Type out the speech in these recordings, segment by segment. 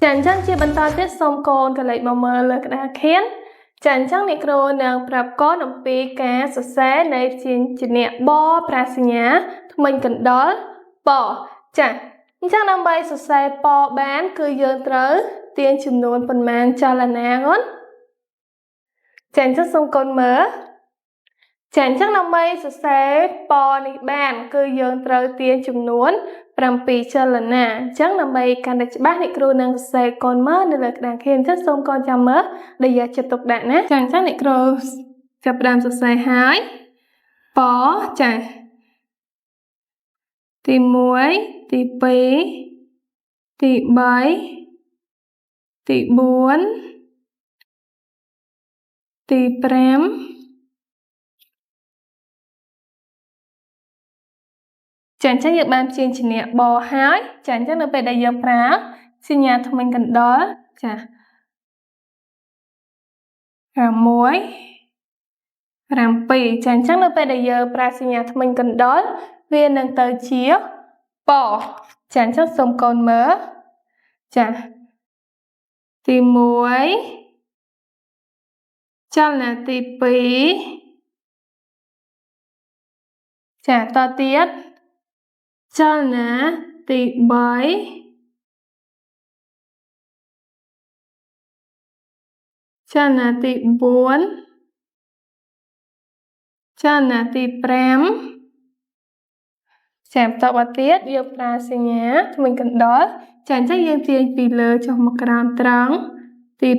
ចាអញ្ចឹងជាបន្តទៀតសូមកូនកលេចមកមើលលើក្តារខៀនចាអញ្ចឹងអ្នកគ្រូនឹងប្រាប់កូនអំពីការសរសេរនៃព្យញ្ជនៈបប្រាសញ្ញាធ្មេញកណ្ដុរបចាអញ្ចឹងដើម្បីសរសេរបបានគឺយើងត្រូវទាញចំនួនប៉ុន្មានចលនាកូនចាអញ្ចឹងសូមកូនមើលចាអញ្ចឹងដើម្បីសរសេរបនេះបានគឺយើងត្រូវទាញចំនួន7ចលនាអញ្ចឹងដើម្បីកាន់តែច្បាស់អ្នកគ្រូនឹងសរសេរកូនមើលនៅលើក្តារខៀនអញ្ចឹងសូមកូនចាំមើលដែលយកចិត្តទុកដាក់ណាចាអញ្ចឹងអ្នកគ្រូចាប់ផ្ដើមសរសេរហើយបចាទី1ទី2ទី3ទី4ទី5ចាអញ្ចឹងយើងបានព្យញ្ជនៈបហើយចាអញ្ចឹងនៅពេលដែលយើងប្រើសញ្ញាធ្មេញកណ្ដុរចា6 7ចាអញ្ចឹងនៅពេលដែលយើងប្រើសញ្ញាធ្មេញកណ្ដុរវានឹងទៅជាបចាអញ្ចឹងសូមកូនមើលចាទី1ចលនាទី2ចាតទៀតចលនាទី3ចលនាទី4ចលនាទី5ចាបន្តមកទៀតយើងប្រើសញ្ញាធ្មេញកណ្ដុរចាអញ្ចឹងយើងទាញពីលើចុះមកក្រោមត្រង់ទី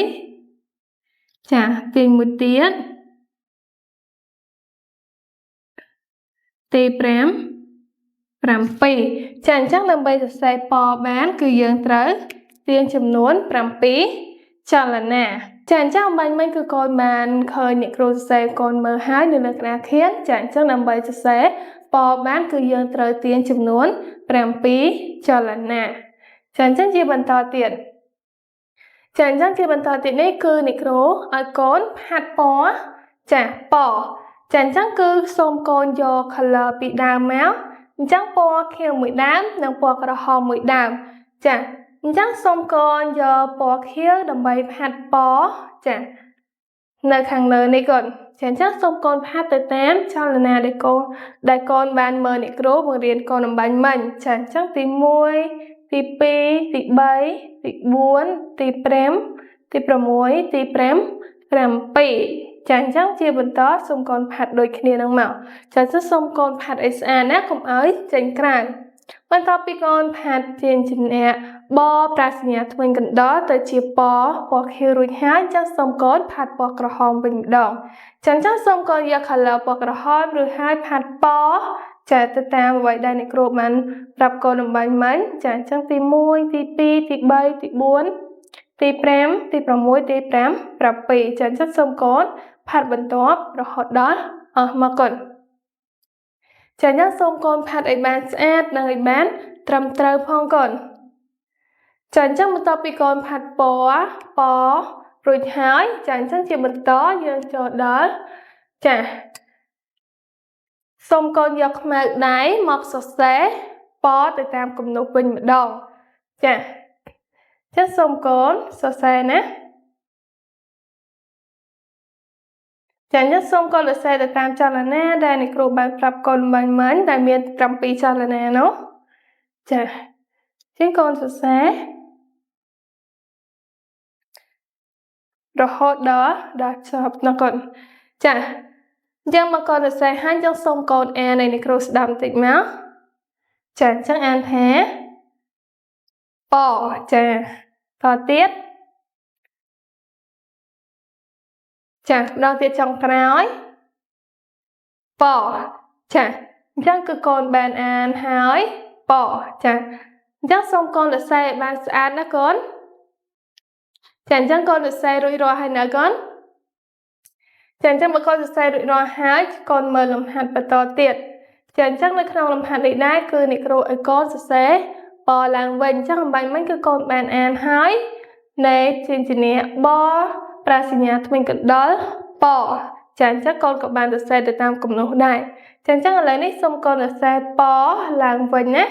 6ចាទាញមួយទៀតទី5 7ចាអញ្ចឹងដើម្បីសរសេរបបានគឺយើងត្រូវទាញចំនួន7ចលនាចាអញ្ចឹងអំបញ្ញមិញគឺកូនបានឃើញអ្នកគ្រូសរសេរកូនមើលហើយនៅលើក្តារខៀនចាអញ្ចឹងដើម្បីសរសេរបបានគឺយើងត្រូវទាញចំនួន7ចលនាចាអញ្ចឹងជាបន្តទៀតចាអញ្ចឹងជាបន្តទៀតនេះគឺអ្នកគ្រូឲ្យកូនផាត់ពណ៌ចាពណ៌ចាអញ្ចឹងគឺសូមកូនយក color ពីដើមមកអញ្ចឹងពណ៌ខៀវមួយដើមនិងពណ៌ក្រហមមួយដើមចាអញ្ចឹងសូមកូនយកពណ៌ខៀវដើម្បីផាត់ពណ៌ចានៅខាងលើនេះកូនចាអញ្ចឹងសូមកូនផាត់ទៅតាមចលនាដែលកូនបានមើលអ្នកគ្រូបង្រៀនកូនអំបញ្ញមិញចាអញ្ចឹងទី1ទី2ទី3ទី4ទី5ទី6ទី5 7ចាអញ្ចឹងជាបន្តសូមកូនផាត់ដូចគ្នានឹងមកចាសូមកូនផាត់ឲ្យស្អាតណាកុំឲ្យចេញក្រៅបន្ទាប់ពីកូនផាត់ព្យញ្ជនៈបប្រាសញ្ញាធ្មេញកណ្ដុរទៅជាពពណ៌ខៀវរួចហើយអញ្ចឹងសូមកូនផាត់ពណ៌ក្រហមវិញម្ដងចាអញ្ចឹងសូមកូនយក color ពណ៌ក្រហមរួចហើយផាត់ពណ៌ចាទៅតាមអ្វីដែលអ្នកគ្រូបានប្រាប់កូនអំបញ្ញមិញចាអញ្ចឹងទី1ទី2ទី3ទី4ទី5ទី6ទី5 7ចាអញ្ចឹងសូមកូនផាត់បន្ទាប់រហូតដល់អស់មកកូនចាអញ្ចឹងសូមកូនផាត់ឲ្យបានស្អាតនិងឲ្យបានត្រឹមត្រូវផងកូនចាអញ្ចឹងបន្ទាប់ពីកូនផាត់ពណ៌ពណ៌រួចហើយចាអញ្ចឹងជាបន្តយើងចូលដល់ចាសូមកូនយកខ្មៅដៃមកសរសេរពណ៌ទៅតាមគំនូសវិញម្ដងចាចឹងសូមកូនសរសេរណាចាអញ្ចឹងសូមកូនសរសេរទៅតាមចលនាដែលអ្នកគ្រូបានប្រាប់កូនមិញមិញដែលមាន7ចលនានោះចាជាងកូនសរសេររហូតដល់ចប់ណាកូនចាអញ្ចឹងមកកូនសរសេរហើយអញ្ចឹងសូមកូនអានឲ្យអ្នកគ្រូស្ដាប់បន្តិចមកចាអញ្ចឹងអានថាពចាតទៀតចាម្ដងទៀតចុងក្រោយពចាអញ្ចឹងគឺកូនបានអានហើយពចាអញ្ចឹងសូមកូនសរសេរបានស្អាតណាកូនចាអញ្ចឹងកូនសរសេររួចរាល់ហើយណាកូនចាអញ្ចឹងបើកូនសរសេររួចរាល់ហើយកូនមើលលំហាត់បន្តទៀតចាអញ្ចឹងនៅក្នុងលំហាត់នេះដែរគឺអ្នកគ្រូឲ្យកូនសរសេរពឡើងវិញអញ្ចឹងអំបញ្ញមិញគឺកូនបានអានហើយនៃព្យញ្ជនៈបប្រាសញ្ញាធ្មេញកណ្ដុរពចាអញ្ចឹងកូនក៏បានសរសេរទៅតាមគំនូសដែរចាអញ្ចឹងឥឡូវនេះសូមកូនសរសេរពឡើងវិញណា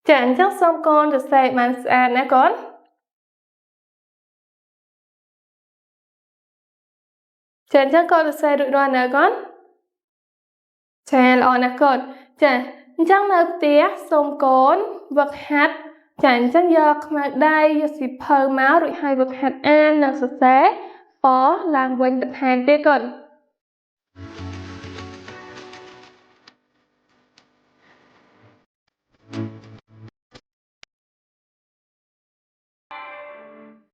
ចា អញ្ចឹងសូមកូនសរសេរបានស្អាតណាកូន។ ចា អញ្ចឹងកូនសរសេររួចរាល់នៅកូន? ចា ល្អណាស់កូន។ ចា អញ្ចឹងនៅផ្ទះសូមកូនវឹកហាត់។ ចា អញ្ចឹងយកខ្មៅដៃ យកសៀវភៅមក រួចហើយវឹកហាត់អាននិងសរសេរពឡើងវិញបន្ថែមទៀតកូន។